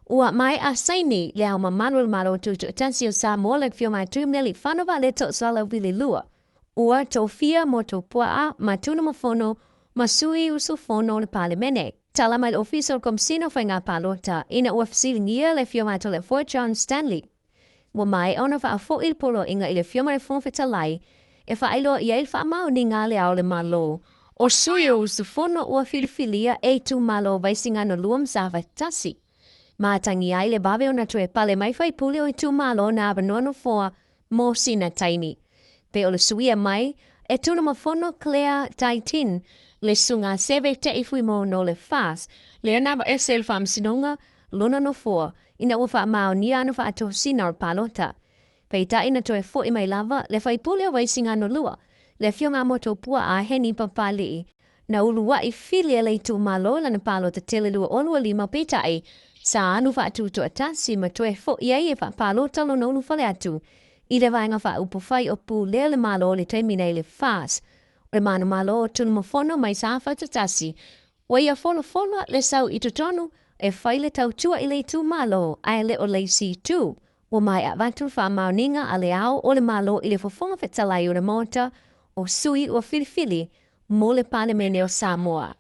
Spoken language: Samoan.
Ua maea saini Le Ao Mamalu o le Malo Tutoatasi o Samoa le Afioga ia Tuimalealiifano Vaaleto'osoala Wili Lua, ua tofia mo Topua'a ma Tunumafono ma sui usufono o le Palemene. Tala mai le Ofisa o le Komesina o Faiga Palota ina ua fesiligia le Afioga ia Toleafoa John Stanley. Ua maea ona faafo'i le poloaiga i le Afioga i le Fofoga Fetalai e faailoa i ai le faamaoniga a Le Ao o le Malo o sui usufono ua filifilia e itumalo Vaisigano 2 ma Safata 1. Matagia ai le vave ona toe pale mai faipule o itumalo na avanoa nofoa mo sina taimi. Pe o le suia mai e Tunumafono Claire Taitin le susuga Seve Te'i Fuimono le FAS, lea na aveese e le Faamasinoga lona nofoa ina ua faamaonia ana faatosina o le palota. Peitai na toe fo'i mai lava le faipule o Vaisigano 2, le Afioga a Motuopuaa Heni Papali'i, na ulua'i fili e le itumalo i lana palota tele 2025 peitai sa alu faatutoatasi ma toe fo'i ai e faapalota lona ulufale atu i le Vaega Faaupufai o pulea le Malo i le taimi nei le FAS. O le manumalo o Tunumafono mai Safata 1, ua ia folafola le sau i totonu e fai le tautua i le itumalo ae le o le isi itu. Ua maea avatu le faamaoniga a Le Ao o le Malo i le Fofoga Fetalai o le Maota o sui ua filifili mo le Palemene o Samoa.